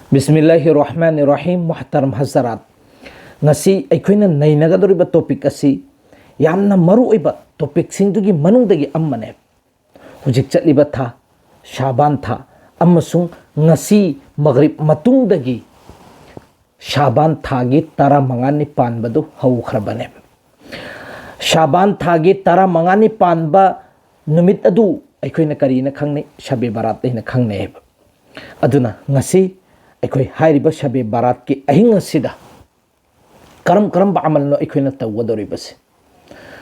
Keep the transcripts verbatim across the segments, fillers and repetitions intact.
ꯕꯤꯁꯃꯤꯜꯂꯥꯍꯤꯔ ꯔꯍꯃꯥꯅꯤꯔ ꯔꯍꯤꯝ꯫ ꯃꯨꯍꯇꯔꯝ ꯍꯖꯔꯥꯠ, ꯉꯁꯤ ꯑꯩꯈꯣꯏꯅ ꯅꯩꯅꯒꯗꯧꯔꯤꯕ ꯇꯣꯄꯤꯛ ꯑꯁꯤ ꯌꯥꯝꯅ ꯃꯔꯨꯑꯣꯏꯕ ꯇꯣꯄꯤꯛꯁꯤꯡꯗꯨꯒꯤ ꯃꯅꯨꯡꯗꯒꯤ ꯑꯃꯅꯦ꯫ ꯍꯧꯖꯤꯛ ꯆꯠꯂꯤꯕ ꯊꯥ, ꯁꯥꯕꯥꯟ ꯊꯥ, ꯑꯃꯁꯨꯡ ꯉꯁꯤ ꯃꯒ꯭ꯔꯤꯕ ꯃꯇꯨꯡꯗꯒꯤ ꯁꯥꯕꯥꯟ ꯊꯥꯒꯤ ꯇꯔꯥꯃꯉꯥꯅꯤ ꯄꯥꯟꯕꯗꯨ ꯍꯧꯈ꯭ꯔꯕꯅꯦ꯫ ꯁꯥꯕꯥꯟ ꯊꯥꯒꯤ ꯇꯔꯥꯃꯉꯥꯅꯤ ꯄꯥꯟꯕ ꯅꯨꯃꯤꯠ ꯑꯗꯨ ꯑꯩꯈꯣꯏꯅ ꯀꯔꯤꯅ ꯈꯪꯅꯩ? ꯁꯕꯦ ꯕꯔꯥꯠ ꯍꯥꯏꯅ ꯈꯪꯅꯩ ꯍꯥꯏꯕ꯫ ꯑꯗꯨꯅ ꯉꯁꯤ ꯑꯩꯈꯣꯏ ꯍꯥꯏꯔꯤꯕ ꯁꯕꯦ ꯕꯔꯥꯠꯀꯤ ꯑꯍꯤꯡ ꯑꯁꯤꯗ ꯀꯔꯝ ꯀꯔꯝꯕ ꯑꯃꯜꯅꯣ ꯑꯩꯈꯣꯏꯅ ꯇꯧꯒꯗꯧꯔꯤꯕꯁꯦ?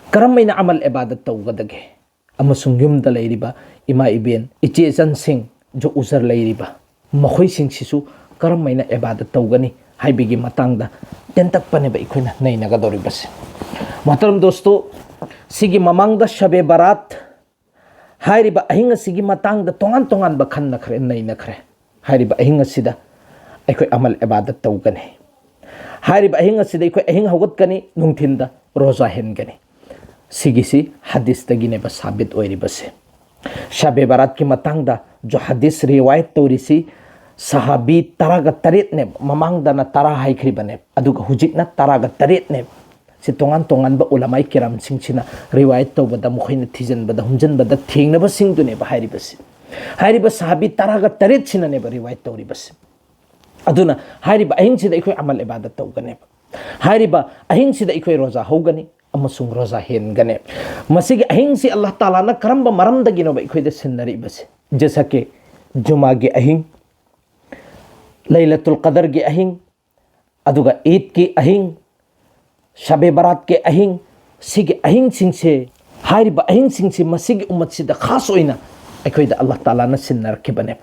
ꯀꯔꯝ ꯍꯥꯏꯅ ꯑꯃꯜ ꯏꯕꯥꯗꯠ ꯇꯧꯒꯗꯒꯦ? ꯑꯃꯁꯨꯡ ꯌꯨꯝꯗ ꯂꯩꯔꯤꯕ ꯏꯃꯥ ꯏꯕꯦꯟ, ꯏꯆꯦ ꯏꯆꯟꯁꯤꯡ, ꯖꯣ ꯎꯖꯔ ꯂꯩꯔꯤꯕ ꯃꯈꯣꯏꯁꯤꯡꯁꯤꯁꯨ ꯀꯔꯝ ꯍꯥꯏꯅ ꯏꯕꯥꯗꯠ ꯇꯧꯒꯅꯤ ꯍꯥꯏꯕꯒꯤ ꯃꯇꯥꯡꯗ ꯇꯦꯟꯇꯛꯄꯅꯦꯕ ꯑꯩꯈꯣꯏꯅ ꯅꯩꯅꯒꯗꯧꯔꯤꯕꯁꯦ꯫ ꯃꯣꯍꯇꯔꯝ ꯗꯣꯁꯇꯣ, ꯁꯤꯒꯤ ꯃꯃꯥꯡꯗ ꯁꯕꯦ ꯕꯔꯥꯠ ꯍꯥꯏꯔꯤꯕ ꯑꯍꯤꯡ ꯑꯁꯤꯒꯤ ꯃꯇꯥꯡꯗ ꯇꯣꯉꯥꯟ ꯇꯣꯉꯥꯟꯕ ꯈꯟꯅꯈ꯭ꯔꯦ, ꯅꯩꯅꯈ꯭ꯔꯦ꯫ ꯍꯥꯏꯔꯤꯕ ꯑꯍꯤꯡ ꯑꯁꯤꯗ ꯑꯩꯈꯣꯏ ꯑꯃꯜ ꯏꯕꯥꯗꯠ ꯇꯧꯒꯅꯤ꯫ ꯍꯥꯏꯔꯤꯕ ꯑꯍꯤꯡ ꯑꯁꯤꯗ ꯑꯩꯈꯣꯏ ꯑꯍꯤꯡ ꯍꯧꯒꯠꯀꯅꯤ, ꯅꯨꯡꯊꯤꯟꯗ ꯔꯣꯖꯥ ꯍꯦꯟꯒꯅꯤ꯫ ꯁꯤꯒꯤꯁꯤ ꯍꯗꯤꯁꯇꯒꯤꯅꯦꯕ ꯁꯥꯕꯤꯠ ꯑꯣꯏꯔꯤꯕꯁꯦ꯫ ꯁꯕꯦ ꯕꯔꯥꯠꯀꯤ ꯃꯇꯥꯡꯗ ꯖꯣ ꯍꯗꯤꯁ ꯔꯤꯋꯥꯌꯠ ꯇꯧꯔꯤꯁꯤ ꯁꯍꯥꯕꯤ ꯇꯔꯥꯒ ꯇꯔꯦꯠꯅꯦꯕ꯫ ꯃꯃꯥꯡꯗꯅ ꯇꯔꯥ ꯍꯥꯏꯈ꯭ꯔꯤꯕꯅꯦꯕ, ꯑꯗꯨꯒ ꯍꯧꯖꯤꯛꯅ ꯇꯔꯥꯒ ꯇꯔꯦꯠꯅꯦꯕ꯫ ꯁꯤ ꯇꯣꯉꯥꯟ ꯇꯣꯉꯥꯟꯕ ꯎꯂꯃꯥꯏ ꯀꯤꯔꯥꯝꯁꯤꯡꯁꯤꯅ ꯔꯤꯋꯥꯌꯠ ꯇꯧꯕꯗ, ꯃꯈꯣꯏꯅ ꯊꯤꯖꯤꯟꯕꯗ, ꯍꯨꯝꯖꯤꯟꯕꯗ ꯊꯦꯡꯅꯕꯁꯤꯡꯗꯨꯅꯦꯕ ꯍꯥꯏꯔꯤꯕꯁꯤ꯫ ꯍꯥꯏꯔꯤꯕ ꯁꯍꯥꯕꯤ ꯇꯔꯥꯒ ꯇꯔꯦꯠꯁꯤꯅꯅꯦꯕ ꯔꯤꯋꯥꯌꯠ ꯇꯧꯔꯤꯕꯁꯤ꯫ ꯑꯗꯨꯅ ꯍꯥꯏꯔꯤꯕ ꯑꯍꯤꯡꯁꯤꯗ ꯑꯩꯈꯣꯏ ꯑꯃꯜ ꯏꯕꯥꯗꯠ ꯇꯧꯒꯅꯦꯕ꯫ ꯍꯥꯏꯔꯤꯕ ꯑꯍꯤꯡꯁꯤꯗ ꯑꯩꯈꯣꯏ ꯔꯣꯖꯥ ꯍꯧꯒꯅꯤ ꯑꯃꯁꯨꯡ ꯔꯣꯖꯥ ꯍꯦꯟꯒꯅꯤ꯫ ꯃꯁꯤꯒꯤ ꯑꯍꯤꯡꯁꯤ ꯑꯜꯂꯥꯍ ꯇꯥꯂꯥꯅ ꯀꯔꯝꯕ ꯃꯔꯝꯗꯒꯤꯅꯣꯕ ꯑꯩꯈꯣꯏꯗ ꯁꯤꯟꯅꯔꯤꯕꯁꯦ? ꯖꯦꯁꯥ ꯀꯤ ꯖꯨꯃꯥꯒꯤ ꯑꯍꯤꯡ, ꯂꯩꯂꯇꯨꯜ ꯀꯗꯔꯒꯤ ꯑꯍꯤꯡ, ꯑꯗꯨꯒ ꯏꯗꯀꯤ ꯑꯍꯤꯡ, ꯁꯕꯦ ꯕꯔꯥꯠꯀꯤ ꯑꯍꯤꯡ, ꯁꯤꯒꯤ ꯑꯍꯤꯡꯁꯤꯡꯁꯦ, ꯍꯥꯏꯔꯤꯕ ꯑꯍꯤꯡꯁꯤꯡꯁꯤ ꯃꯁꯤꯒꯤ ꯎꯝꯃꯠꯁꯤꯗ ꯈꯥꯁ ꯑꯣꯏꯅ ꯑꯩꯈꯣꯏꯗ ꯑꯜꯂꯥꯍ ꯇꯥꯂꯥꯅ ꯁꯤꯟꯅꯔꯛꯈꯤꯕꯅꯦꯕ꯫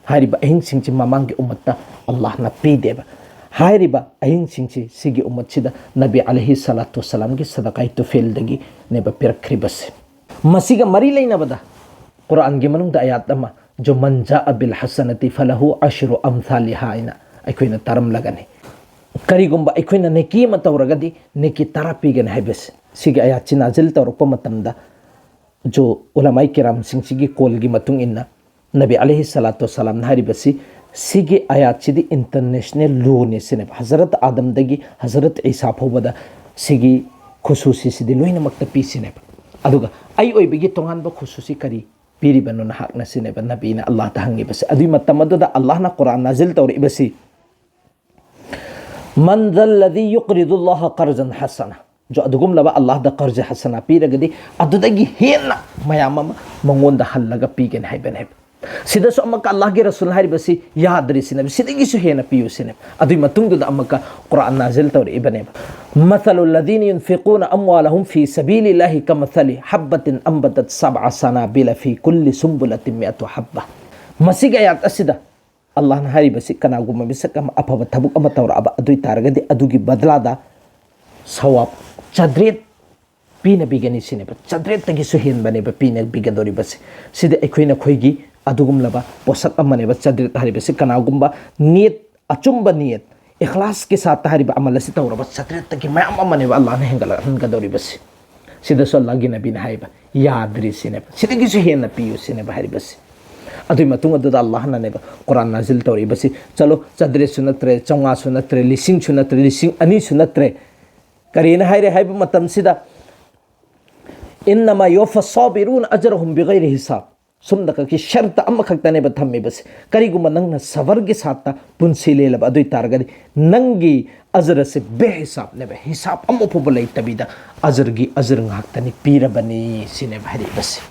ꯍꯥꯏꯔꯤꯕ ꯑꯍꯤꯡꯁꯤꯡꯁꯤ ꯃꯃꯥꯡꯒꯤ ꯎꯝꯃꯠꯇ ꯑꯜꯂꯥꯍꯅ ꯄꯤꯗꯦꯕ꯫ ꯍꯥꯏꯔꯤꯕ ꯑꯍꯤꯡꯁꯤꯡꯁꯤ ꯁꯤꯒꯤ ꯎꯝꯃꯠꯁꯤꯗ ꯅꯕꯤ ꯑꯂꯩꯍꯤ ꯁꯂꯥꯇꯨ ꯋꯁꯁꯂꯥꯝꯒꯤ ꯁꯗꯀꯥꯏ ꯇꯨꯐꯦꯜꯗꯒꯤꯅꯦꯕ ꯄꯤꯔꯛꯈ꯭ꯔꯤꯕꯁꯦ꯫ ꯃꯁꯤꯒ ꯃꯔꯤ ꯂꯩꯅꯕꯗ ꯀꯨꯔꯥꯟꯒꯤ ꯃꯅꯨꯡꯗ ꯑꯌꯥꯠ ꯑꯃ, "ꯖꯣ ꯃꯟ ꯖꯥ ꯑꯕꯤꯜ ꯍꯁꯅꯇꯤ ꯐꯂꯍꯨ ꯑꯁ꯭ꯔꯨ ꯑꯝꯊꯥꯂꯤꯍꯥ" ꯍꯥꯏꯅ ꯑꯩꯈꯣꯏꯅ ꯇꯥꯔꯝꯂꯒꯅꯤ꯫ ꯀꯔꯤꯒꯨꯝꯕ ꯑꯩꯈꯣꯏꯅ ꯅꯦꯀꯤ ꯑꯃ ꯇꯧꯔꯒꯗꯤ ꯅꯦꯀꯤ ꯇꯔꯥ ꯄꯤꯒꯅꯤ ꯍꯥꯏꯕꯁꯦ꯫ ꯁꯤꯒꯤ ꯑꯌꯥꯠꯁꯤ ꯅꯥꯖꯤꯜ ꯇꯧꯔꯛꯄ ꯃꯇꯝꯗ ꯖꯣ ꯎꯂꯃꯥꯏ ꯀꯤꯔꯥꯝꯁꯤꯡꯁꯤꯒꯤ ꯀꯣꯜꯒꯤ ꯃꯇꯨꯡ ꯏꯟꯅ ꯅꯕꯤ ꯑꯂꯩꯍꯤ ꯁꯂꯥꯇꯨ ꯋꯁꯁꯂꯥꯝꯅ ꯍꯥꯏꯔꯤꯕꯁꯤ ꯁꯤꯒꯤ ꯑꯌꯥꯠꯁꯤꯗꯤ ꯏꯟꯇꯔꯅꯦꯁꯅꯦꯜ ꯂꯣꯅꯤ ꯁꯤꯅꯦꯕ꯫ ꯍꯖꯔꯠ ꯑꯥꯗꯝꯗꯒꯤ ꯍꯖꯔꯠ ꯏꯁꯥ ꯐꯥꯎꯕꯗ ꯁꯤꯒꯤ ꯈꯨꯁꯨꯁꯤꯁꯤꯗꯤ ꯂꯣꯏꯅꯃꯛꯇ ꯄꯤ ꯁꯤꯅꯦꯕ꯫ ꯑꯗꯨꯒ ꯑꯩ ꯑꯣꯏꯕꯒꯤ ꯇꯣꯉꯥꯟꯕ ꯈꯨꯁꯨꯁꯤ ꯀꯔꯤ ꯄꯤꯔꯤꯕꯅꯣ ꯅꯍꯥꯛꯅ ꯁꯤꯅꯦꯕ ꯅꯕꯤꯅ ꯑꯜꯂꯥꯍꯗ ꯍꯪꯉꯤꯕꯁꯦ꯫ ꯑꯗꯨꯒꯤ ꯃꯇꯝ ꯑꯗꯨꯗ ꯑꯜꯂꯥꯍꯅ ꯀꯨꯔꯥꯟ ꯅꯥꯖꯤꯜ ꯇꯧꯔꯛꯏꯕꯁꯤ, "ꯃꯟ ꯗꯜꯂꯗꯤ ꯌꯨꯛꯔꯤꯗꯨꯜꯂꯥꯍ ꯀꯔꯖꯟ ꯍꯁꯅ", ꯖꯣ ꯑꯗꯨꯒꯨꯝꯂꯕ ꯑꯜꯂꯥꯍꯗ ꯀꯔꯖ ꯍꯁꯅ ꯄꯤꯔꯒꯗꯤ ꯑꯗꯨꯗꯒꯤ ꯍꯦꯟꯅ ꯃꯌꯥꯝ ꯑꯃ ꯃꯉꯣꯟꯗ ꯍꯜꯂꯒ ꯄꯤꯒꯅꯤ ꯍꯥꯏꯕꯅꯦꯕ꯫ ꯁꯤꯗꯁꯨ ꯑꯃꯨꯛꯀ ꯑꯜꯂꯥꯍꯒꯤ ꯔꯁꯨꯜ ꯍꯥꯏꯔꯤꯕꯁꯤ ꯌꯥꯗ꯭ꯔꯤ ꯁꯤꯅꯦꯕ, ꯁꯤꯗꯒꯤꯁꯨ ꯍꯦꯟꯅ ꯄꯤꯌꯨ ꯁꯤꯅꯦꯕ꯫ ꯑꯗꯨꯒꯤ ꯃꯇꯨꯡꯗꯨꯗ ꯑꯃꯨꯛꯀ ꯀꯨꯔꯥꯟ ꯅꯥꯖꯤꯜ ꯇꯧꯔꯛꯏꯕꯅꯦꯕ, "ꯃꯊꯂꯨ ꯂꯗꯤꯅ ꯌꯨꯟꯐꯤꯀꯨꯅ ꯑꯝꯋꯥꯂꯍꯨꯝ ꯐꯤ ꯁꯕꯤꯂꯤꯜꯂꯥꯍꯤ ꯀꯃꯊꯂꯤ ꯍꯕꯇꯤꯟ ꯑꯝꯕꯇꯠ ꯁꯕ ꯁꯅꯥꯕꯤꯂ ꯐꯤ ꯀꯨꯜꯂꯤ ꯁꯨꯝꯕꯨꯂꯇꯤꯟ ꯃꯤꯑꯇꯨ ꯍꯕ"꯫ ꯃꯁꯤꯒꯤ ꯑꯌꯥꯠ ꯑꯁꯤꯗ ꯑꯜꯂꯥꯍꯅ ꯍꯥꯏꯔꯤꯕꯁꯤ, ꯀꯅꯥꯒꯨꯝꯕ ꯃꯤꯁꯛ ꯑꯃ ꯑꯐꯕ ꯊꯕꯛ ꯑꯃ ꯇꯧꯔꯛꯑꯕ ꯑꯗꯨ ꯑꯣꯏ ꯇꯥꯔꯒꯗꯤ ꯑꯗꯨꯒꯤ ꯕꯗꯂꯥꯗ ꯁꯋꯥꯕ ꯆꯥꯇ꯭ꯔꯦꯠ ꯄꯤꯅꯕꯤꯒꯅꯤ ꯁꯤꯅꯦꯕ꯫ ꯆꯥꯇ꯭ꯔꯦꯠꯇꯒꯤꯁꯨ ꯍꯦꯟꯕꯅꯦꯕ ꯄꯤꯅꯕꯤꯒꯗꯧꯔꯤꯕꯁꯦ꯫ ꯁꯤꯗ ꯑꯩꯈꯣꯏꯅ ꯑꯩꯈꯣꯏꯒꯤ ꯑꯗꯨꯒꯨꯝꯂꯕ ꯄꯣꯠꯁꯛ ꯑꯃꯅꯦꯕ ꯆꯥꯇ꯭ꯔꯦꯠ ꯍꯥꯏꯔꯤꯕꯁꯤ꯫ ꯀꯅꯥꯒꯨꯝꯕ ꯅꯤꯌꯠ, ꯑꯆꯨꯝꯕ ꯅꯤꯌꯠ, ꯏꯈ꯭ꯂꯥꯁꯀꯤ ꯁꯥꯠꯇ ꯍꯥꯏꯔꯤꯕ ꯑꯃꯜ ꯑꯁꯤ ꯇꯧꯔꯕ ꯆꯥꯇ꯭ꯔꯦꯠꯇꯒꯤ ꯃꯌꯥꯝ ꯑꯃꯅꯦꯕ ꯑꯜꯂꯥꯍꯅ ꯍꯦꯟꯒꯠꯂꯛꯍꯟꯒꯗꯧꯔꯤꯕꯁꯤ꯫ ꯁꯤꯗꯁꯨ ꯑꯜꯂꯥꯍꯒꯤ ꯅꯕꯤꯅ ꯍꯥꯏꯕ, "ꯌꯥꯗ꯭ꯔꯤ" ꯁꯤꯅꯦꯕ, "ꯁꯤꯗꯒꯤꯁꯨ ꯍꯦꯟꯅ ꯄꯤꯌꯨ" ꯁꯤꯅꯦꯕ ꯍꯥꯏꯔꯤꯕꯁꯤ꯫ ꯑꯗꯨꯒꯤ ꯃꯇꯨꯡ ꯑꯗꯨꯗ ꯑꯜꯂꯥꯍꯅꯅꯦꯕ ꯀꯨꯔꯥꯟ ꯅꯥꯖꯤꯜ ꯇꯧꯔꯛꯏꯕꯁꯤ, "ꯆꯠꯂꯣ, ꯆꯥꯇ꯭ꯔꯦꯠꯁꯨ ꯅꯠꯇ꯭ꯔꯦ, ꯆꯥꯝꯃꯉꯥꯁꯨ ꯅꯠꯇ꯭ꯔꯦ, ꯂꯤꯁꯤꯡꯁꯨ ꯅꯠꯇ꯭ꯔꯦ, ꯂꯤꯁꯤꯡ ꯑꯅꯤꯁꯨ ꯅꯠꯇ꯭ꯔꯦ, ꯀꯔꯤꯅ ꯍꯥꯏꯔꯦ ꯍꯥꯏꯕ ꯃꯇꯝꯁꯤꯗ, "ꯏꯟꯅꯃꯥ ꯌꯣꯐ ꯁꯥꯕꯤꯔꯨꯅ ꯑꯖꯔꯍꯨꯝ ꯕꯤꯒꯩꯔꯤ ꯍꯤꯁꯥꯕ"꯫ ꯁꯨꯝꯗ ꯈꯛꯀꯤ ꯁꯔꯇ ꯑꯃꯈꯛꯇꯅꯦꯕ ꯊꯝꯃꯤꯕꯁꯦ, "ꯀꯔꯤꯒꯨꯝꯕ ꯅꯪꯅ ꯁꯕꯔꯒꯤ ꯁꯥꯠꯇ ꯄꯨꯟꯁꯤ ꯂꯦꯜꯂꯕ ꯑꯗꯨ ꯑꯣꯏ ꯇꯥꯔꯒꯗꯤ ꯅꯪꯒꯤ ꯑꯖꯔ ꯑꯁꯦ ꯕꯦꯍꯤꯁꯥꯕꯅꯦꯕ, ꯍꯤꯁꯥꯕ ꯑꯃ ꯐꯥꯎꯕ ꯂꯩꯇꯕꯤꯗ ꯑꯖꯔꯒꯤ ꯑꯖꯔ ꯉꯥꯛꯇꯅꯤ ꯄꯤꯔꯕꯅꯤ" ꯁꯤꯅꯦꯕ ꯍꯥꯏꯔꯛꯏꯕꯁꯦ꯫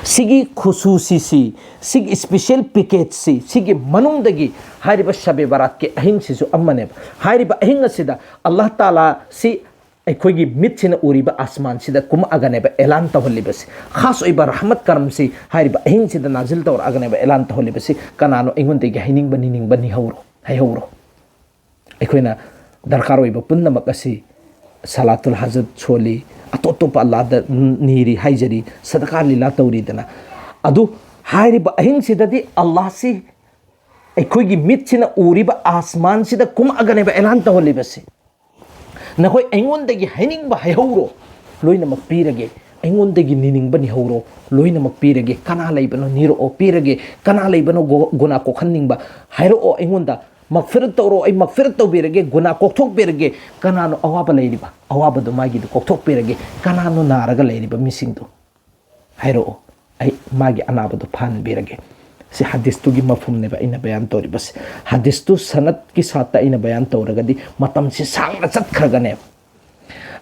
ꯁꯤꯒꯤ ꯈꯨꯁꯨꯁꯤꯁꯤ, ꯁꯤꯒꯤ ꯏꯁꯄꯤꯁꯦꯜ ꯄꯦꯀꯦꯖꯁꯤ, ꯁꯤꯒꯤ ꯃꯅꯨꯡꯗꯒꯤ ꯍꯥꯏꯔꯤꯕ ꯁꯕꯦ ꯕꯔꯥꯠꯀꯤ ꯑꯍꯤꯡꯁꯤꯁꯨ ꯑꯃꯅꯦꯕ꯫ ꯍꯥꯏꯔꯤꯕ ꯑꯍꯤꯡ ꯑꯁꯤꯗ ꯑꯜꯂꯥꯍ ꯇꯥꯂꯥ ꯁꯤ ꯑꯩꯈꯣꯏꯒꯤ ꯃꯤꯠꯁꯤꯅ ꯎꯔꯤꯕ ꯑꯁꯃꯥꯟꯁꯤꯗ ꯀꯨꯝꯃꯛꯑꯒꯅꯦꯕ ꯑꯦꯂꯥꯟ ꯇꯧꯍꯜꯂꯤꯕꯁꯤ꯫ ꯈꯥꯁ ꯑꯣꯏꯕ ꯔꯍꯃꯠ ꯀꯔꯝꯁꯤ ꯍꯥꯏꯔꯤꯕ ꯑꯍꯤꯡꯁꯤꯗ ꯅꯥꯖꯤꯜ ꯇꯧꯔꯛꯑꯒꯅꯦꯕ ꯑꯦꯂꯥꯟ ꯇꯧꯍꯜꯂꯤꯕꯁꯤ꯫ ꯀꯅꯥꯅꯣ ꯑꯩꯉꯣꯟꯗꯒꯤ ꯍꯥꯏꯅꯤꯡꯕ ꯅꯤꯅꯤꯡꯕ ꯅꯤꯍꯧꯔꯣ, ꯍꯥꯏꯍꯧꯔꯣ꯫ ꯑꯩꯈꯣꯏꯅ ꯗꯔꯀꯥꯔ ꯑꯣꯏꯕ ꯄꯨꯝꯅꯃꯛ ꯑꯁꯤ ꯁꯂꯥꯇꯨꯜ ꯍꯥꯖꯠ ꯁꯣꯜꯂꯤ, ꯑꯇꯣꯞ ꯑꯇꯣꯞꯄ ꯑꯜꯂꯥꯗ ꯅꯤꯔꯤ ꯍꯥꯏꯖꯔꯤ, ꯁꯗꯀꯥ ꯂꯤꯂꯥ ꯇꯧꯔꯤꯗꯅ꯫ ꯑꯗꯨ ꯍꯥꯏꯔꯤꯕ ꯑꯍꯤꯡꯁꯤꯗꯗꯤ ꯑꯜꯂꯥꯍꯁꯤ ꯑꯩꯈꯣꯏꯒꯤ ꯃꯤꯠꯁꯤꯅ ꯎꯔꯤꯕ ꯑꯁꯃꯥꯟꯁꯤꯗ ꯀꯨꯝꯃꯛꯑꯒꯅꯦꯕ ꯑꯦꯂꯥꯟ ꯇꯧꯍꯜꯂꯤꯕꯁꯤ꯫ "ꯅꯈꯣꯏ ꯑꯩꯉꯣꯟꯗꯒꯤ ꯍꯥꯏꯅꯤꯡꯕ ꯍꯥꯏꯍꯧꯔꯣ, ꯂꯣꯏꯅꯃꯛ ꯄꯤꯔꯒꯦ, ꯑꯩꯉꯣꯟꯗꯒꯤ ꯅꯤꯅꯤꯡꯕ ꯅꯤꯍꯧꯔꯣ, ꯂꯣꯏꯅꯃꯛ ꯄꯤꯔꯒꯦ꯫ ꯀꯅꯥ ꯂꯩꯕꯅꯣ ꯅꯤꯔꯛꯑꯣ, ꯄꯤꯔꯒꯦ꯫ ꯀꯅꯥ ꯂꯩꯕꯅꯣ ꯒꯣ-, ꯒꯨꯅꯥ ꯀꯣꯛꯍꯟꯅꯤꯡꯕ, ꯍꯥꯏꯔꯛꯑꯣ ꯑꯩꯉꯣꯟꯗ꯫ ꯃꯛꯐꯤꯔꯠ ꯇꯧꯔꯣ, ꯑꯩ ꯃꯛꯐꯤꯔꯠ ꯇꯧꯕꯤꯔꯒꯦ, ꯒꯨꯅꯥ ꯀꯣꯛꯊꯣꯛꯄꯤꯔꯒꯦ꯫ ꯀꯅꯥꯅꯣ ꯑꯋꯥꯕ ꯂꯩꯔꯤꯕ, ꯑꯋꯥꯕꯗꯣ ꯃꯥꯒꯤꯗꯣ ꯀꯣꯛꯊꯣꯛꯄꯤꯔꯒꯦ꯫ ꯀꯅꯥꯅꯣ ꯅꯥꯔꯒ ꯂꯩꯔꯤꯕ ꯃꯤꯁꯤꯡꯗꯣ ꯍꯥꯏꯔꯛꯑꯣ, ꯑꯩ ꯃꯥꯒꯤ ꯑꯅꯥꯕꯗꯣ ꯐꯍꯟꯕꯤꯔꯒꯦ꯫ ꯁꯤ ꯍꯗꯤꯁꯇꯨꯒꯤ ꯃꯐꯝꯅꯦꯕ ꯑꯩꯅ ꯕꯌꯥꯟ ꯇꯧꯔꯤꯕꯁꯦ꯫ ꯍꯗꯤꯁꯇꯨ ꯁꯅꯠꯀꯤ ꯁꯥꯠꯇ ꯑꯩꯅ ꯕꯌꯥꯟ ꯇꯧꯔꯒꯗꯤ ꯃꯇꯝꯁꯤ ꯁꯥꯡꯅ ꯆꯠꯈ꯭ꯔꯒꯅꯦꯕ꯫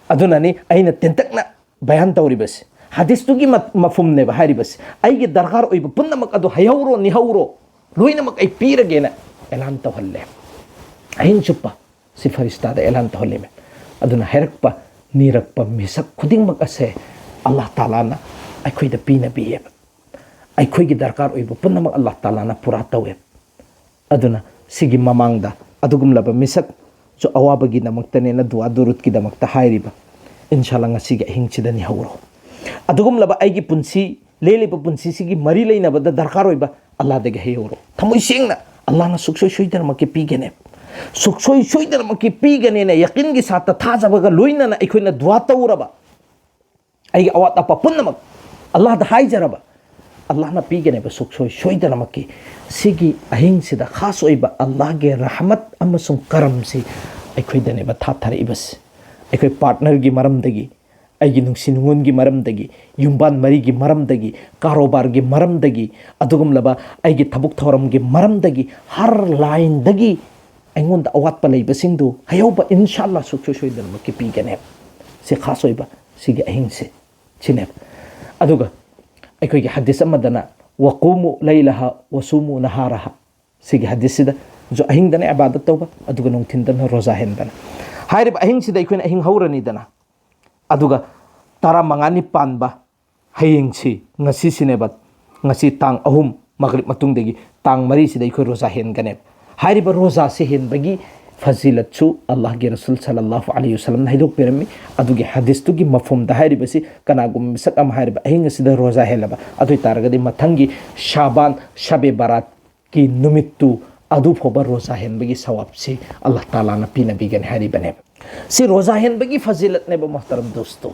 ꯑꯗꯨꯅꯅꯤ ꯑꯩꯅ ꯇꯦꯟꯇꯛꯅ ꯕꯌꯥꯟ ꯇꯧꯔꯤꯕꯁꯦ꯫ ꯍꯗꯤꯁꯇꯨꯒꯤ ꯃ-, ꯃꯐꯝꯅꯦꯕ ꯍꯥꯏꯔꯤꯕꯁꯦ꯫ ꯑꯩꯒꯤ ꯗꯔꯀꯥꯔ ꯑꯣꯏꯕ ꯄꯨꯝꯅꯃꯛ ꯑꯗꯨ ꯍꯩꯍꯧꯔꯣ, ꯅꯤꯍꯧꯔꯣ, ꯂꯣꯏꯅꯃꯛ ꯑꯩ ꯄꯤꯔꯒꯦꯅ ꯑꯦꯂꯥꯟ ꯇꯧꯍꯜꯂꯦ꯫ ꯑꯍꯤꯡ ꯆꯨꯞꯄ ꯁꯤ ꯐꯔꯤꯁꯇꯥꯗ ꯑꯦꯂꯥꯟ ꯇꯧꯍꯜꯂꯤꯃꯦ꯫ ꯑꯗꯨꯅ ꯍꯥꯏꯔꯛꯄ, ꯅꯤꯔꯛꯄ ꯃꯤꯁꯛ ꯈꯨꯗꯤꯡꯃꯛ ꯑꯁꯦ ꯑꯜꯂꯥꯍ ꯇꯥꯂꯥꯅ ꯑꯩꯈꯣꯏꯗ ꯄꯤꯅꯕꯤꯌꯦꯕ꯫ ꯑꯩꯈꯣꯏꯒꯤ ꯗꯔꯀꯥꯔ ꯑꯣꯏꯕ ꯄꯨꯝꯅꯃꯛ ꯑꯜꯂꯥꯍ ꯇꯥꯂꯥꯅ ꯄꯨꯔꯥ ꯇꯧꯋꯦꯕ꯫ ꯑꯗꯨꯅ ꯁꯤꯒꯤ ꯃꯃꯥꯡꯗ ꯑꯗꯨꯒꯨꯝꯂꯕ ꯃꯤꯁꯛꯁꯨ ꯑꯋꯥꯕꯒꯤꯗꯃꯛꯇꯅꯦꯅ ꯗꯨꯋꯥ ꯗꯨꯔꯨꯠꯀꯤꯗꯃꯛꯇ ꯍꯥꯏꯔꯤꯕ, ꯏꯟꯁꯥꯜꯂꯥ ꯉꯁꯤꯒꯤ ꯑꯍꯤꯡꯁꯤꯗ ꯅꯤꯍꯧꯔꯣ꯫ ꯑꯗꯨꯒꯨꯝꯂꯕ ꯑꯩꯒꯤ ꯄꯨꯟꯁꯤ, ꯂꯦꯜꯂꯤꯕ ꯄꯨꯟꯁꯤꯁꯤꯒꯤ ꯃꯔꯤ ꯂꯩꯅꯕꯗ ꯗꯔꯀꯥꯔ ꯑꯣꯏꯕ ꯑꯜꯂꯥꯍꯗꯒꯤ ꯍꯩꯍꯧꯔꯣ꯫ ꯊꯃꯣꯏ ꯁꯦꯡꯅ ꯑꯜꯂꯥꯍꯅ ꯁꯨꯛꯁꯣꯏ ꯁꯣꯏꯗꯅꯃꯛꯀꯤ ꯄꯤꯒꯅꯦꯕ꯫ ꯁꯨꯛꯁꯣꯏ ꯁꯣꯏꯗꯅꯃꯛꯀꯤ ꯄꯤꯒꯅꯦꯅ ꯌꯥꯀꯤꯟꯒꯤ ꯁꯥꯠꯇ ꯊꯥꯖꯕꯒ ꯂꯣꯏꯅꯅ ꯑꯩꯈꯣꯏꯅ ꯗꯨꯋꯥ ꯇꯧꯔꯕ, ꯑꯩꯒꯤ ꯑꯋꯥꯠ ꯑꯄꯥ ꯄꯨꯝꯅꯃꯛ ꯑꯜꯂꯥꯍꯗ ꯍꯥꯏꯖꯔꯕ, ꯑꯜꯂꯥꯍꯅ ꯄꯤꯒꯅꯦꯕ ꯁꯨꯛꯁꯣꯏ ꯁꯣꯏꯗꯅꯃꯛꯀꯤ꯫ ꯁꯤꯒꯤ ꯑꯍꯤꯡꯁꯤꯗ ꯈꯥꯁ ꯑꯣꯏꯕ ꯑꯜꯂꯥꯍꯒꯤ ꯔꯍꯃꯠ ꯑꯃꯁꯨꯡ ꯀꯔꯝꯁꯤ ꯑꯩꯈꯣꯏꯗꯅꯦꯕ ꯊꯥꯊꯔꯛꯏꯕꯁꯤ꯫ ꯑꯩꯈꯣꯏ ꯄꯥꯔꯠꯅꯔꯒꯤ ꯃꯔꯝꯗꯒꯤ, ꯑꯩꯒꯤ ꯅꯨꯡꯁꯤ ꯅꯨꯡꯉꯣꯟꯒꯤ ꯃꯔꯝꯗꯒꯤ, ꯌꯨꯝꯕꯥꯟ ꯃꯔꯤꯒꯤ ꯃꯔꯝꯗꯒꯤ, ꯀꯥꯔꯣꯕꯥꯔꯒꯤ ꯃꯔꯝꯗꯒꯤ, ꯑꯗꯨꯒꯨꯝꯂꯕ ꯑꯩꯒꯤ ꯊꯕꯛ ꯊꯧꯔꯝꯒꯤ ꯃꯔꯝꯗꯒꯤ, ꯍꯔ ꯂꯥꯏꯟꯗꯒꯤ ꯑꯩꯉꯣꯟꯗ ꯑꯋꯥꯠꯄ ꯂꯩꯕꯁꯤꯡꯗꯨ ꯍꯩꯍꯧꯕ ꯏꯟꯁꯥꯜꯂꯥ ꯁꯨꯛꯁꯣꯏ ꯁꯣꯏꯗꯅꯃꯛꯀꯤ ꯄꯤꯒꯅꯦꯕ꯫ ꯁꯤ ꯈꯥꯁ ꯑꯣꯏꯕ ꯁꯤꯒꯤ ꯑꯍꯤꯡꯁꯦ ꯁꯤꯅꯦꯕ꯫ ꯑꯗꯨꯒ ꯑꯩꯈꯣꯏꯒꯤ ꯍꯗꯤꯁ ꯑꯃꯗꯅ "ꯋꯥꯀꯨꯃꯨ ꯂꯩꯂꯍ ꯋꯥꯁꯨꯃꯨ ꯅꯍꯥꯔꯍ", ꯁꯤꯒꯤ ꯍꯗꯤꯁꯁꯤꯗꯁꯨ ꯑꯍꯤꯡꯗꯅ ꯏꯕꯥꯗꯠ ꯇꯧꯕ, ꯑꯗꯨꯒ ꯅꯨꯡꯊꯤꯟꯗꯅ ꯔꯣꯖꯥ ꯍꯦꯟꯕꯅ꯫ ꯍꯥꯏꯔꯤꯕ ꯑꯍꯤꯡꯁꯤꯗ ꯑꯩꯈꯣꯏꯅ ꯑꯍꯤꯡ ꯍꯧꯔꯅꯤꯗꯅ, ꯑꯗꯨꯒ ꯇꯔꯥꯃꯉꯥꯅꯤ ꯄꯥꯟꯕ ꯍꯌꯦꯡꯁꯤ, ꯉꯁꯤꯁꯤꯅꯦꯕ, ꯉꯁꯤ ꯇꯥꯡ ꯑꯍꯨꯝ, ꯃꯒ꯭ꯔꯤꯕ ꯃꯇꯨꯡꯗꯒꯤ ꯇꯥꯡ ꯃꯔꯤꯁꯤꯗ ꯑꯩꯈꯣꯏ ꯔꯣꯖꯥ ꯍꯦꯟꯒꯅꯦꯕ꯫ ꯍꯥꯏꯔꯤꯕ ꯔꯣꯖꯥꯁꯤ ꯍꯦꯟꯕꯒꯤ ꯐꯖꯤꯂꯠꯁꯨ ꯑꯜꯂꯥꯍꯒꯤ ꯔꯁꯨꯜ ꯁꯜꯂꯜꯂꯥꯍꯨ ꯑꯂꯩꯍꯤ ꯋꯥꯁꯜꯂꯝꯅ ꯍꯥꯏꯗꯣꯛꯄꯤꯔꯝꯃꯤ꯫ ꯑꯗꯨꯒꯤ ꯍꯗꯤꯁꯇꯨꯒꯤ ꯃꯐꯝꯗ ꯍꯥꯏꯔꯤꯕꯁꯤ, ꯀꯅꯥꯒꯨꯝꯕ ꯃꯤꯁꯛ ꯑꯃ ꯍꯥꯏꯔꯤꯕ ꯑꯍꯤꯡ ꯑꯁꯤꯗ ꯔꯣꯖꯥ ꯍꯦꯜꯂꯕ, ꯑꯗꯨ ꯑꯣꯏꯇꯥꯔꯒꯗꯤ ꯃꯊꯪꯒꯤ ꯁꯥꯕꯥꯟ, ꯁꯥꯕꯦ ꯕꯔꯥꯠꯀꯤ ꯅꯨꯃꯤꯠꯇꯨ, ꯑꯗꯨ ꯐꯥꯎꯕ ꯔꯣꯖꯥ ꯍꯦꯟꯕꯒꯤ ꯁꯋꯥꯕꯁꯤ ꯑꯜꯂꯥꯍ ꯇꯥꯂꯥꯅ ꯄꯤꯅꯕꯤꯒꯅꯤ ꯍꯥꯏꯔꯤꯕꯅꯦꯕ꯫ ꯁꯤ ꯔꯣꯖꯥ ꯍꯦꯟꯕꯒꯤ ꯐꯖꯤꯂꯠꯅꯦꯕ, ꯃꯣꯍꯇꯔꯝ ꯗꯣꯁꯇꯣ꯫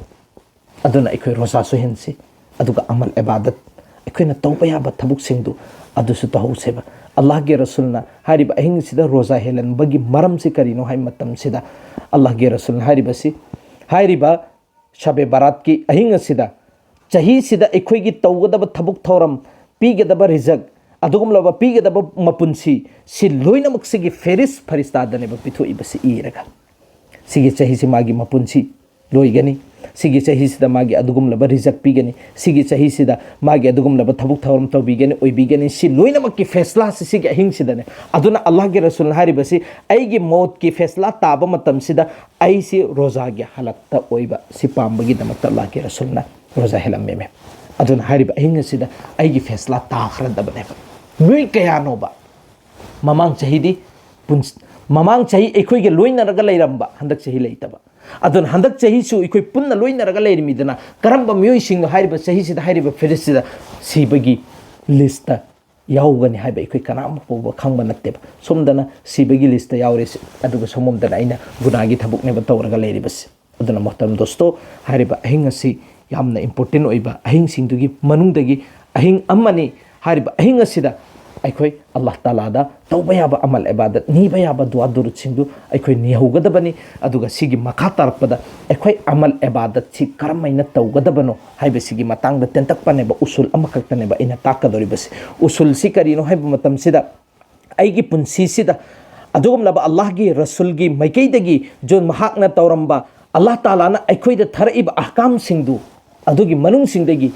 ꯑꯗꯨꯅ ꯑꯩꯈꯣꯏ ꯔꯣꯖꯥꯁꯨ ꯍꯦꯟꯁꯤ, ꯑꯗꯨꯒ ꯑꯃꯜ ꯏꯕꯥꯗꯠ, ꯑꯩꯈꯣꯏꯅ ꯇꯧꯕ ꯌꯥꯕ ꯊꯕꯛꯁꯤꯡꯗꯨ ꯑꯗꯨꯁꯨ ꯇꯧꯍꯧꯁꯦꯕ꯫ ꯑꯜꯂꯥꯍꯒꯤ ꯔꯁꯨꯜꯅ ꯍꯥꯏꯔꯤꯕ ꯑꯍꯤꯡꯁꯤꯗ ꯔꯣꯖꯥ ꯍꯦꯜꯍꯟꯕꯒꯤ ꯃꯔꯝꯁꯤ ꯀꯔꯤꯅꯣ ꯍꯥꯏꯕ ꯃꯇꯝꯁꯤꯗ, ꯑꯜꯂꯥꯍꯒꯤ ꯔꯁꯨꯜꯅ ꯍꯥꯏꯔꯤꯕꯁꯤ, ꯍꯥꯏꯔꯤꯕ ꯁꯕꯦ ꯕꯔꯥꯠꯀꯤ ꯑꯍꯤꯡ ꯑꯁꯤꯗ, ꯆꯍꯤꯁꯤꯗ ꯑꯩꯈꯣꯏꯒꯤ ꯇꯧꯒꯗꯕ ꯊꯕꯛ ꯊꯧꯔꯝ, ꯄꯤꯒꯗꯕ ꯔꯤꯖꯛ, ꯑꯗꯨꯒꯨꯝꯂꯕ ꯄꯤꯒꯗꯕ ꯃꯄꯨꯟꯁꯤ, ꯁꯤ ꯂꯣꯏꯅꯃꯛꯁꯤꯒꯤ ꯐꯦꯔꯤꯁ ꯐꯔꯤꯁꯇꯥꯗꯅꯦꯕ ꯄꯤꯊꯣꯛꯏꯕꯁꯤ ꯏꯔꯒ꯫ ꯁꯤꯒꯤ ꯆꯍꯤꯁꯤ ꯃꯥꯒꯤ ꯃꯄꯨꯟꯁꯤ ꯂꯣꯏꯒꯅꯤ, ꯁꯤꯒꯤ ꯆꯍꯤꯁꯤꯗ ꯃꯥꯒꯤ ꯑꯗꯨꯒꯨꯝꯂꯕ ꯔꯤꯖꯛ ꯄꯤꯒꯅꯤ, ꯁꯤꯒꯤ ꯆꯍꯤꯁꯤꯗ ꯃꯥꯒꯤ ꯑꯗꯨꯒꯨꯝꯂꯕ ꯊꯕꯛ ꯊꯧꯔꯝ ꯇꯧꯕꯤꯒꯅꯤ, ꯑꯣꯏꯕꯤꯒꯅꯤ, ꯁꯤ ꯂꯣꯏꯅꯃꯛꯀꯤ ꯐꯦꯁꯂꯥꯁꯤ ꯁꯤꯒꯤ ꯑꯍꯤꯡꯁꯤꯗꯅꯦ꯫ ꯑꯗꯨꯅ ꯑꯜꯂꯥꯍꯒꯤ ꯔꯁꯨꯜꯅ ꯍꯥꯏꯔꯤꯕꯁꯤ, "ꯑꯩꯒꯤ ꯃꯣꯠꯀꯤ ꯐꯦꯁꯂꯥ ꯇꯥꯕ ꯃꯇꯝꯁꯤꯗ ꯑꯩꯁꯤ ꯔꯣꯖꯥꯒꯤ ꯍꯥꯂꯠꯇ ꯑꯣꯏꯕ ꯁꯤ ꯄꯥꯝꯕꯒꯤꯗꯃꯛꯇ ꯑꯜꯂꯥꯍꯒꯤ ꯔꯁꯨꯜꯅ ꯔꯣꯖꯥ ꯍꯦꯜꯂꯝꯃꯦꯃꯦ꯫ ꯑꯗꯨꯅ ꯍꯥꯏꯔꯤꯕ ꯑꯍꯤꯡ ꯑꯁꯤꯗ ꯑꯩꯒꯤ ꯐꯦꯁꯂꯥ ꯇꯥꯈ꯭ꯔꯗꯕꯅꯦꯕ"꯫ ꯃꯤꯑꯣꯏ ꯀꯌꯥꯅꯣꯕ ꯃꯃꯥꯡ ꯆꯍꯤꯗꯤ ꯄꯨꯟꯁ-, ꯃꯃꯥꯡ ꯆꯍꯤ ꯑꯩꯈꯣꯏꯒ ꯂꯣꯏꯅꯔꯒ ꯂꯩꯔꯝꯕ, ꯍꯟꯗꯛ ꯆꯍꯤ ꯂꯩꯇꯕ꯫ ꯑꯗꯨꯅ ꯍꯟꯗꯛ ꯆꯍꯤꯁꯨ ꯑꯩꯈꯣꯏ ꯄꯨꯟꯅ ꯂꯣꯏꯅꯔꯒ ꯂꯩꯔꯤꯃꯤꯗꯅ, ꯀꯔꯝꯕ ꯃꯤꯑꯣꯏꯁꯤꯡꯅꯣ ꯍꯥꯏꯔꯤꯕ ꯆꯍꯤꯁꯤꯗ, ꯍꯥꯏꯔꯤꯕ ꯐꯦꯔꯤꯁꯁꯤꯗ ꯁꯤꯕꯒꯤ ꯂꯤꯁꯇ ꯌꯥꯎꯒꯅꯤ ꯍꯥꯏꯕ ꯑꯩꯈꯣꯏ ꯀꯅꯥ ꯑꯃ ꯐꯥꯎꯕ ꯈꯪꯕ ꯅꯠꯇꯦꯕ꯫ ꯁꯣꯝꯗꯅ ꯁꯤꯕꯒꯤ ꯂꯤꯁꯇ ꯌꯥꯎꯔꯦ, ꯑꯗꯨꯒ ꯁꯣꯝꯂꯣꯝꯗꯅ ꯑꯩꯅ ꯒꯨꯅꯥꯒꯤ ꯊꯕꯛꯅꯦꯕ ꯇꯧꯔꯒ ꯂꯩꯔꯤꯕꯁꯤ꯫ ꯑꯗꯨꯅ ꯃꯣꯍꯇꯔꯝ ꯗꯣꯁꯇꯣ, ꯍꯥꯏꯔꯤꯕ ꯑꯍꯤꯡ ꯑꯁꯤ ꯌꯥꯝꯅ ꯏꯝꯄꯣꯔꯇꯦꯟ ꯑꯣꯏꯕ ꯑꯍꯤꯡꯁꯤꯡꯗꯨꯒꯤ ꯃꯅꯨꯡꯗꯒꯤ ꯑꯍꯤꯡ ꯑꯃꯅꯤ꯫ ꯍꯥꯏꯔꯤꯕ ꯑꯍꯤꯡ ꯑꯁꯤꯗ ꯑꯩꯈꯣꯏ ꯑꯜꯂꯥꯍ ꯇꯥꯂꯥꯗ ꯇꯧꯕ ꯌꯥꯕ ꯑꯃꯜ ꯏꯕꯥꯗꯠ, ꯅꯤꯕ ꯌꯥꯕ ꯗꯨꯋꯥ ꯗꯨꯔꯨꯠꯁꯤꯡꯗꯨ ꯑꯩꯈꯣꯏ ꯅꯤꯍꯧꯒꯗꯕꯅꯤ꯫ ꯑꯗꯨꯒ ꯁꯤꯒꯤ ꯃꯈꯥ ꯇꯥꯔꯛꯄꯗ ꯑꯩꯈꯣꯏ ꯑꯃꯜ ꯏꯕꯥꯗꯠꯁꯤ ꯀꯔꯝꯍꯥꯏꯅ ꯇꯧꯒꯗꯕꯅꯣ ꯍꯥꯏꯕꯁꯤꯒꯤ ꯃꯇꯥꯡꯗ ꯇꯦꯟꯇꯛꯄꯅꯦꯕ, ꯎꯁꯨꯜ ꯑꯃꯈꯛꯇꯅꯦꯕ ꯑꯩꯅ ꯇꯥꯛꯀꯗꯧꯔꯤꯕꯁꯤ꯫ ꯎꯁꯨꯜꯁꯤ ꯀꯔꯤꯅꯣ ꯍꯥꯏꯕ ꯃꯇꯝꯁꯤꯗ, ꯑꯩꯒꯤ ꯄꯨꯟꯁꯤꯁꯤꯗ ꯑꯗꯨꯒꯨꯝꯂꯕ ꯑꯜꯂꯥꯍꯒꯤ ꯔꯁꯨꯜꯒꯤ ꯃꯥꯏꯀꯩꯗꯒꯤ ꯖꯣꯟ ꯃꯍꯥꯛꯅ ꯇꯧꯔꯝꯕ, ꯑꯜꯂꯥꯍ ꯇꯥꯂꯥꯅ ꯑꯩꯈꯣꯏꯗ ꯊꯥꯔꯛꯏꯕ ꯑꯍꯀꯥꯝꯁꯤꯡꯗꯨ, ꯑꯗꯨꯒꯤ ꯃꯅꯨꯡꯁꯤꯡꯗꯒꯤ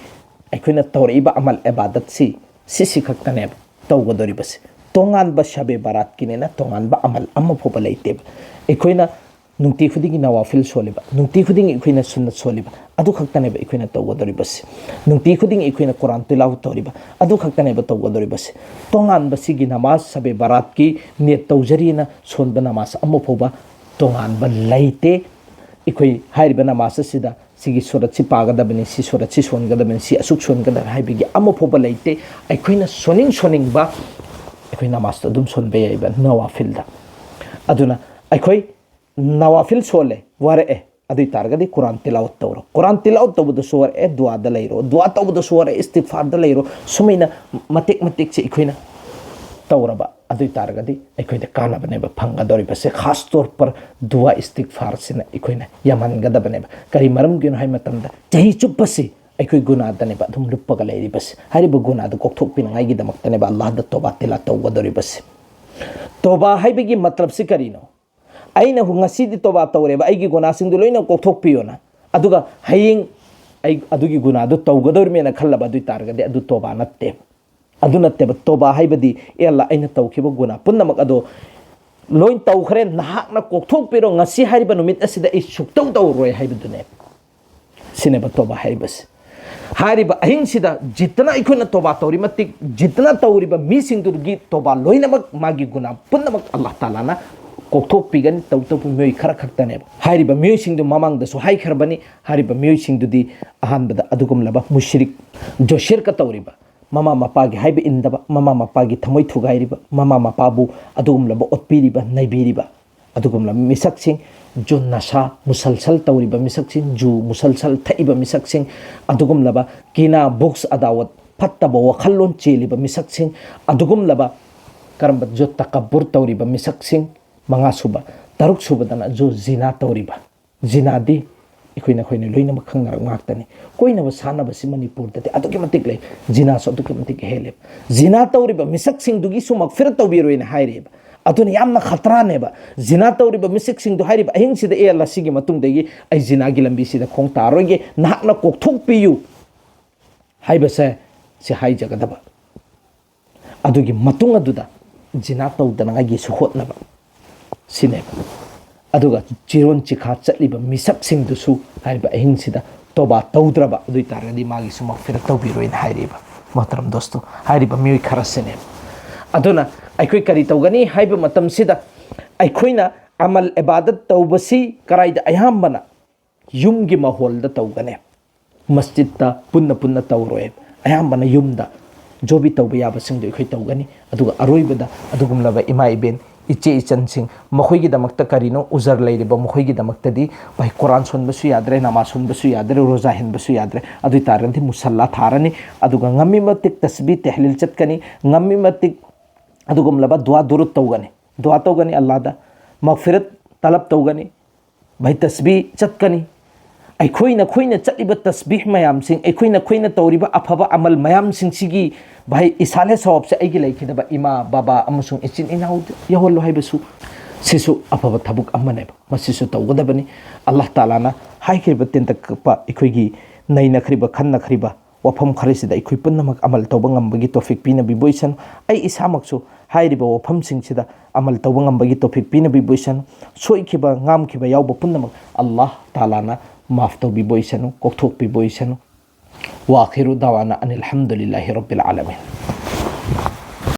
ꯑꯩꯈꯣꯏꯅ ꯇꯧꯔꯛꯏꯕ ꯑꯃꯜ ꯏꯕꯥꯗꯠꯁꯤ ꯁꯤꯁꯤ ꯈꯛꯇꯅꯦꯕ ꯇꯧꯒꯗꯧꯔꯤꯕꯁꯦ꯫ ꯇꯣꯉꯥꯟꯕ ꯁꯕꯦ ꯕꯔꯥꯠꯀꯤꯅꯦꯅ ꯇꯣꯉꯥꯟꯕ ꯑꯃꯜ ꯑꯃ ꯐꯥꯎꯕ ꯂꯩꯇꯦꯕ꯫ ꯑꯩꯈꯣꯏꯅ ꯅꯨꯡꯇꯤ ꯈꯨꯗꯤꯡꯒꯤ ꯅꯋꯥꯐꯤꯜ ꯁꯣꯜꯂꯤꯕ, ꯅꯨꯡꯇꯤ ꯈꯨꯗꯤꯡꯒꯤ ꯑꯩꯈꯣꯏꯅ ꯁꯨꯟꯅꯠ ꯁꯣꯜꯂꯤꯕ, ꯑꯗꯨ ꯈꯛꯇꯅꯦꯕ ꯑꯩꯈꯣꯏꯅ ꯇꯧꯒꯗꯧꯔꯤꯕꯁꯦ꯫ ꯅꯨꯡꯇꯤ ꯈꯨꯗꯤꯡꯒꯤ ꯑꯩꯈꯣꯏꯅ ꯀꯨꯔꯥꯟ ꯇꯤꯂꯥꯋꯠ ꯇꯧꯔꯤꯕ, ꯑꯗꯨ ꯈꯛꯇꯅꯦꯕ ꯇꯧꯒꯗꯧꯔꯤꯕꯁꯦ꯫ ꯇꯣꯉꯥꯟꯕ ꯁꯤꯒꯤ ꯅꯃꯥꯖ ꯁꯕꯦ ꯕꯔꯥꯠꯀꯤ ꯅꯤꯌꯠ ꯇꯧꯖꯔꯤꯅ ꯁꯣꯟꯕ ꯅꯃꯥꯖ ꯑꯃ ꯐꯥꯎꯕ ꯇꯣꯉꯥꯟꯕ ꯂꯩꯇꯦ꯫ ꯑꯩꯈꯣꯏ ꯍꯥꯏꯔꯤꯕ ꯅꯃꯥꯖ ꯑꯁꯤꯗ ꯁꯤꯒꯤ ꯁꯨꯔꯠꯁꯤ ꯄꯥꯒꯗꯕꯅꯤ, ꯁꯤ ꯁꯨꯔꯠꯁꯤ ꯁꯣꯟꯒꯗꯕꯅꯤ, ꯁꯤ ꯑꯁꯨꯛ ꯁꯣꯟꯒꯗꯕꯅꯤ ꯍꯥꯏꯕꯒꯤ ꯑꯃ ꯐꯥꯎꯕ ꯂꯩꯇꯦ꯫ ꯑꯩꯈꯣꯏꯅ ꯁꯣꯟꯅꯤꯡ ꯁꯣꯟꯅꯤꯡꯕ ꯑꯩꯈꯣꯏ ꯅꯃꯥꯖꯇ ꯑꯗꯨꯝ ꯁꯣꯟꯕ ꯌꯥꯏꯕ ꯅꯋꯥꯐꯤꯜꯗ꯫ ꯑꯗꯨꯅ ꯑꯩꯈꯣꯏ ꯅꯋꯥꯐꯤꯜ ꯁꯣꯜꯂꯦ, ꯋꯥꯔꯛꯑꯦ, ꯑꯗꯨ ꯑꯣꯏ ꯇꯥꯔꯒꯗꯤ ꯀꯨꯔꯥꯟ ꯇꯤꯂꯥꯋꯠ ꯇꯧꯔꯣ꯫ ꯀꯨꯔꯥꯟ ꯇꯤꯂꯥꯋꯠ ꯇꯧꯕꯗꯁꯨ ꯋꯥꯔꯛꯑꯦ, ꯗꯨꯋꯥꯗ ꯂꯩꯔꯣ꯫ ꯗꯨꯋꯥ ꯇꯧꯕꯗꯁꯨ ꯋꯥꯔꯛꯑꯦ, ꯏꯁꯇꯤꯒꯐꯥꯔꯗ ꯂꯩꯔꯣ꯫ ꯁꯨꯃꯥꯏꯅ ꯃꯇꯦꯛ ꯃꯇꯦꯛꯁꯦ ꯑꯩꯈꯣꯏꯅ ꯇꯧꯔꯕ ꯑꯗꯨ ꯑꯣꯏ ꯇꯥꯔꯒꯗꯤ ꯑꯩꯈꯣꯏꯗ ꯀꯥꯟꯅꯕꯅꯦꯕ ꯐꯪꯒꯗꯧꯔꯤꯕꯁꯦ꯫ ꯈꯥꯁ ꯇꯧꯔ ꯄꯔ ꯗꯨꯋꯥ ꯏꯁꯇꯤꯒꯐꯥꯔꯁꯤꯅ ꯑꯩꯈꯣꯏꯅ ꯌꯥꯝꯍꯟꯒꯗꯕꯅꯦꯕ꯫ ꯀꯔꯤ ꯃꯔꯝꯒꯤꯅꯣ ꯍꯥꯏꯕ ꯃꯇꯝꯗ ꯆꯍꯤ ꯆꯨꯞꯄꯁꯤ ꯑꯩꯈꯣꯏ ꯒꯨꯅꯥꯗꯅꯦꯕ ꯑꯗꯨꯝ ꯂꯨꯞꯄꯒ ꯂꯩꯔꯤꯕꯁꯦ꯫ ꯍꯥꯏꯔꯤꯕ ꯒꯨꯅꯥꯗꯨ ꯀꯣꯛꯊꯣꯛꯄꯤꯅꯉꯥꯏꯒꯤꯗꯃꯛꯇꯅꯦꯕ ꯑꯜꯂꯥꯍꯗ ꯇꯣꯕꯥ ꯇꯤꯂꯥ ꯇꯧꯒꯗꯧꯔꯤꯕꯁꯦ꯫ ꯇꯣꯕꯥ ꯍꯥꯏꯕꯒꯤ ꯃꯇꯂꯕꯁꯤ ꯀꯔꯤꯅꯣ? ꯑꯩꯅ ꯉꯁꯤꯗꯤ ꯇꯣꯕꯥ ꯇꯧꯔꯦꯕ, ꯑꯩꯒꯤ ꯒꯨꯅꯥꯁꯤꯡꯗꯨ ꯂꯣꯏꯅ ꯀꯣꯛꯊꯣꯛꯄꯤꯌꯣꯅ꯫ ꯑꯗꯨꯒ ꯍꯌꯦꯡ ꯑꯩ ꯑꯗꯨꯒꯤ ꯒꯨꯅꯥꯗꯨ ꯇꯧꯒꯗꯧꯔꯤꯃꯦꯅ ꯈꯜꯂꯕ ꯑꯗꯨ ꯑꯣꯏ ꯇꯥꯔꯒꯗꯤ ꯑꯗꯨ ꯇꯣꯕꯥ ꯅꯠꯇꯦꯕ꯫ ꯑꯗꯨ ꯅꯠꯇꯦꯕ꯫ ꯇꯣꯕꯥ ꯍꯥꯏꯕꯗꯤ, "ꯑꯦ ꯑꯜꯂꯥ, ꯑꯩꯅ ꯇꯧꯈꯤꯕ ꯒꯨꯅꯥ ꯄꯨꯝꯅꯃꯛ ꯑꯗꯣ ꯂꯣꯏ ꯇꯧꯈ꯭ꯔꯦ, ꯅꯍꯥꯛꯅ ꯀꯣꯛꯊꯣꯛꯄꯤꯔꯣ, ꯉꯁꯤ ꯍꯥꯏꯔꯤꯕ ꯅꯨꯃꯤꯠ ꯑꯁꯤꯗ ꯑꯩ ꯁꯨꯛꯇꯧ ꯇꯧꯔꯣꯏ" ꯍꯥꯏꯕꯗꯨꯅꯦꯕ꯫ ꯁꯤꯅꯦꯕ ꯇꯣꯕꯥ ꯍꯥꯏꯔꯤꯕꯁꯦ꯫ ꯍꯥꯏꯔꯤꯕ ꯑꯍꯤꯡꯁꯤꯗ ꯖꯤꯠꯇꯅ ꯑꯩꯈꯣꯏꯅ ꯇꯣꯕꯥ ꯇꯧꯔꯤ ꯃꯇꯤꯛ, ꯖꯤꯠꯇꯅ ꯇꯧꯔꯤꯕ ꯃꯤꯁꯤꯡꯗꯨꯒꯤ ꯇꯣꯕꯥ ꯂꯣꯏꯅꯃꯛ, ꯃꯥꯒꯤ ꯒꯨꯅꯥ ꯄꯨꯝꯅꯃꯛ ꯑꯜꯂꯥꯍ ꯇꯥꯂꯥꯅ ꯀꯣꯛꯊꯣꯛꯄꯤꯒꯅꯤ꯫ ꯇꯧꯇꯕꯨ ꯃꯤꯑꯣꯏ ꯈꯔ ꯈꯛꯇꯅꯦꯕ꯫ ꯍꯥꯏꯔꯤꯕ ꯃꯤꯑꯣꯏꯁꯤꯡꯗꯨ ꯃꯃꯥꯡꯗꯁꯨ ꯍꯥꯏꯈ꯭ꯔꯕꯅꯤ꯫ ꯍꯥꯏꯔꯤꯕ ꯃꯤꯑꯣꯏꯁꯤꯡꯗꯨꯗꯤ ꯑꯍꯥꯟꯕꯗ ꯑꯗꯨꯒꯨꯝꯂꯕ ꯃꯨꯁ꯭ꯔꯤꯛ ꯖꯣꯁꯤꯔꯀ ꯇꯧꯔꯤꯕ, ꯃꯃꯥ ꯃꯄꯥꯒꯤ ꯍꯥꯏꯕ ꯏꯟꯗꯕ, ꯃꯃꯥ ꯃꯄꯥꯒꯤ ꯊꯃꯣꯏ ꯊꯨꯒꯥꯏꯔꯤꯕ, ꯃꯃꯥ ꯃꯄꯥꯕꯨ ꯑꯗꯨꯒꯨꯝꯂꯕ ꯑꯣꯠꯄꯤꯔꯤꯕ, ꯅꯩꯕꯤꯔꯤꯕ, ꯑꯗꯨꯒꯨꯝꯂꯕ ꯃꯤꯁꯛꯁꯤꯡ, ꯖꯨ ꯅꯁꯥ ꯃꯨꯁꯜꯁꯜ ꯇꯧꯔꯤꯕ ꯃꯤꯁꯛꯁꯤꯡ, ꯖꯨ ꯃꯨꯁꯜꯁꯜ ꯊꯛꯏꯕ ꯃꯤꯁꯛꯁꯤꯡ, ꯑꯗꯨꯒꯨꯝꯂꯕ ꯀꯤꯅꯥ ꯕꯨꯛꯁ ꯑꯗꯥꯋꯠ ꯐꯠꯇꯕ ꯋꯥꯈꯜꯂꯣꯟ ꯆꯦꯜꯂꯤꯕ ꯃꯤꯁꯛꯁꯤꯡ, ꯑꯗꯨꯒꯨꯝꯂꯕ ꯀꯔꯝꯕ ꯖꯨ ꯇꯀꯕꯨꯔ ꯇꯧꯔꯤꯕ ꯃꯤꯁꯛꯁꯤꯡ, ꯃꯉꯥ ꯁꯨꯕ, ꯇꯔꯨꯛ ꯁꯨꯕꯗꯅ ꯖꯨ ꯖꯤꯅꯥ ꯇꯧꯔꯤꯕ꯫ ꯖꯤꯅꯥꯗꯤ ꯑꯩꯈꯣꯏꯅ ꯑꯩꯈꯣꯏꯅ ꯂꯣꯏꯅꯃꯛ ꯈꯪꯅꯔꯕ ꯉꯥꯛꯇꯅꯤ꯫ ꯀꯣꯏꯅꯕ ꯁꯥꯟꯅꯕꯁꯤ ꯃꯅꯤꯄꯨꯔꯗꯗꯤ ꯑꯗꯨꯛꯀꯤ ꯃꯇꯤꯛ ꯂꯩ, ꯖꯤꯅꯥꯁꯨ ꯑꯗꯨꯛꯀꯤ ꯃꯇꯤꯛ ꯍꯦꯜꯂꯦꯕ꯫ ꯖꯤꯅꯥ ꯇꯧꯔꯤꯕ ꯃꯤꯁꯛꯁꯤꯡꯗꯨꯒꯤꯁꯨ ꯃꯒꯐꯤꯔꯠ ꯇꯧꯕꯤꯔꯣꯏꯅ ꯍꯥꯏꯔꯤꯕ꯫ ꯑꯗꯨꯅ ꯌꯥꯝꯅ ꯈꯇꯔꯥꯅꯦꯕ꯫ ꯖꯤꯅꯥ ꯇꯧꯔꯤꯕ ꯃꯤꯁꯛꯁꯤꯡꯗꯨ ꯍꯥꯏꯔꯤꯕ ꯑꯍꯤꯡꯁꯤꯗ, "ꯑꯦ ꯑꯜꯂꯥ, ꯁꯤꯒꯤ ꯃꯇꯨꯡꯗꯒꯤ ꯑꯩ ꯖꯤꯅꯥꯒꯤ ꯂꯝꯕꯤꯁꯤꯗ ꯈꯣꯡ ꯇꯥꯔꯣꯏꯒꯦ, ꯅꯍꯥꯛꯅ ꯀꯣꯛꯊꯣꯛꯄꯤꯌꯨ" ꯍꯥꯏꯕꯁꯦ ꯁꯤ ꯍꯥꯏꯖꯒꯗꯕ꯫ ꯑꯗꯨꯒꯤ ꯃꯇꯨꯡ ꯑꯗꯨꯗ ꯖꯤꯅꯥ ꯇꯧꯗꯅꯉꯥꯏꯒꯤꯁꯨ ꯍꯣꯠꯅꯕ ꯁꯤꯅꯦꯕ꯫ ꯑꯗꯨꯒ ꯆꯤꯔꯣꯟ ꯆꯤꯈꯥ ꯆꯠꯂꯤꯕ ꯃꯤꯁꯛꯁꯤꯡꯗꯨꯁꯨ ꯍꯥꯏꯔꯤꯕ ꯑꯍꯤꯡꯁꯤꯗ ꯇꯣꯕꯥ ꯇꯧꯗ꯭ꯔꯕ ꯑꯗꯨ ꯑꯣꯏ ꯇꯥꯔꯒꯗꯤ ꯃꯥꯒꯤꯁꯨ ꯃꯒꯐꯤꯔꯠ ꯇꯧꯕꯤꯔꯣꯏꯅ ꯍꯥꯏꯔꯤꯕ, ꯃꯣꯍꯇꯔꯝ ꯗꯣꯁꯇꯣ, ꯍꯥꯏꯔꯤꯕ ꯃꯤꯑꯣꯏ ꯈꯔꯁꯤꯅꯦꯕ꯫ ꯑꯗꯨꯅ ꯑꯩꯈꯣꯏ ꯀꯔꯤ ꯇꯧꯒꯅꯤ ꯍꯥꯏꯕ ꯃꯇꯝꯁꯤꯗ, ꯑꯩꯈꯣꯏꯅ ꯑꯃꯜ ꯏꯕꯥꯗꯠ ꯇꯧꯕꯁꯤ ꯀꯔꯥꯏꯗ? ꯑꯌꯥꯝꯕꯅ ꯌꯨꯝꯒꯤ ꯃꯥꯍꯣꯜꯗ ꯇꯧꯒꯅꯤ꯫ ꯃꯁꯖꯤꯠꯇ ꯄꯨꯟꯅ ꯄꯨꯟꯅ ꯇꯧꯔꯣꯏ꯫ ꯑꯌꯥꯝꯕꯅ ꯌꯨꯝꯗ ꯖꯣꯕꯤ ꯇꯧꯕ ꯌꯥꯕꯁꯤꯡꯗꯣ ꯑꯩꯈꯣꯏ ꯇꯧꯒꯅꯤ꯫ ꯑꯗꯨꯒ ꯑꯔꯣꯏꯕꯗ ꯑꯗꯨꯒꯨꯝꯂꯕ ꯏꯃꯥ ꯏꯕꯦꯟ ꯏꯆꯦ ꯏꯆꯟꯁꯤꯡ, ꯃꯈꯣꯏꯒꯤꯗꯃꯛꯇ ꯀꯔꯤꯅꯣ? ꯎꯖꯔ ꯂꯩꯔꯤꯕ ꯃꯈꯣꯏꯒꯤꯗꯃꯛꯇꯗꯤ ꯚꯥꯏ, ꯀꯨꯔꯥꯟ ꯁꯣꯟꯕꯁꯨ ꯌꯥꯗ꯭ꯔꯦ, ꯅꯃꯥꯖ ꯁꯣꯟꯕꯁꯨ ꯌꯥꯗ꯭ꯔꯦ, ꯔꯣꯖꯥ ꯍꯦꯟꯕꯁꯨ ꯌꯥꯗ꯭ꯔꯦ꯫ ꯑꯗꯨ ꯑꯣꯏ ꯇꯥꯔꯒꯗꯤ ꯃꯨꯁꯜꯂꯥ ꯊꯥꯔꯅꯤ꯫ ꯑꯗꯨꯒ ꯉꯝꯃꯤ ꯃꯇꯤꯛ ꯇꯁꯕꯤ ꯇꯦꯍꯂꯤꯜ ꯆꯠꯀꯅꯤ, ꯉꯝꯃꯤ ꯃꯇꯤꯛ ꯑꯗꯨꯒꯨꯝꯂꯕ ꯗꯨꯋꯥ ꯗꯨꯔꯨꯠ ꯇꯧꯒꯅꯤ, ꯗꯨꯋꯥ ꯇꯧꯒꯅꯤ, ꯑꯜꯂꯥꯗ ꯃꯒꯐꯤꯔꯠ ꯇꯂꯕ ꯇꯧꯒꯅꯤ꯫ ꯚꯥꯏ, ꯇꯁꯕꯤ ꯆꯠꯀꯅꯤ꯫ ꯑꯩꯈꯣꯏꯅ ꯑꯩꯈꯣꯏꯅ ꯆꯠꯂꯤꯕ ꯇꯁꯕꯤꯍ ꯃꯌꯥꯝꯁꯤꯡ, ꯑꯩꯈꯣꯏꯅ ꯑꯩꯈꯣꯏꯅ ꯇꯧꯔꯤꯕ ꯑꯐꯕ ꯑꯃꯜ ꯃꯌꯥꯝꯁꯤꯡꯁꯤꯒꯤ, ꯚꯥꯏ, ꯏꯁꯥꯂꯦ ꯁꯋꯥꯕꯁꯦ ꯑꯩꯒꯤ ꯂꯩꯈꯤꯗꯕ ꯏꯃꯥ, ꯕꯕꯥ ꯑꯃꯁꯨꯡ ꯏꯆꯤꯟ ꯏꯅꯥꯎꯗ ꯌꯧꯍꯜꯂꯨ ꯍꯥꯏꯕꯁꯨ, ꯁꯤꯁꯨ ꯑꯐꯕ ꯊꯕꯛ ꯑꯃꯅꯦꯕ꯫ ꯃꯁꯤꯁꯨ ꯇꯧꯒꯗꯕꯅꯤ꯫ ꯑꯜꯂꯥꯍ ꯇꯥꯂꯥꯅ ꯍꯥꯏꯈ꯭ꯔꯤꯕ ꯇꯦꯟꯇꯛꯄ, ꯑꯩꯈꯣꯏꯒꯤ ꯅꯩꯅꯈ꯭ꯔꯤꯕ, ꯈꯟꯅꯈ꯭ꯔꯤꯕ ꯋꯥꯐꯝ ꯈꯔꯁꯤꯗ ꯑꯩꯈꯣꯏ ꯄꯨꯝꯅꯃꯛ ꯑꯃꯜ ꯇꯧꯕ ꯉꯝꯕꯒꯤ ꯇꯣꯐꯤꯛ ꯄꯤꯅꯕꯤꯕ ꯑꯣꯏꯁꯅꯨ꯫ ꯑꯩ ꯏꯁꯥꯃꯛꯁꯨ ꯍꯥꯏꯔꯤꯕ ꯋꯥꯐꯝꯁꯤꯡꯁꯤꯗ ꯑꯃꯜ ꯇꯧꯕ ꯉꯝꯕꯒꯤ ꯇꯣꯐꯤꯛ ꯄꯤꯅꯕꯤꯕ ꯑꯣꯏꯁꯅꯨ꯫ ꯁꯣꯏꯈꯤꯕ, ꯉꯥꯝꯈꯤꯕ ꯌꯥꯎꯕ ꯄꯨꯝꯅꯃꯛ ꯑꯜꯂꯥꯍ ꯇꯥꯂꯥꯅ ꯃꯥꯐ ꯇꯧꯕꯤꯕ ꯑꯣꯏꯁꯅꯨ, ꯀꯣꯛꯊꯣꯛꯄꯤꯕ ꯑꯣꯏꯁꯅꯨ꯫ ꯋꯥꯈꯤꯔꯨ ꯗꯥꯋꯥꯅ ꯑꯅꯤꯜ ꯍꯝꯗꯨꯂꯤꯜꯂꯥꯍꯤ ꯔꯕꯤꯜ ꯑꯥꯂꯃꯤꯟ꯫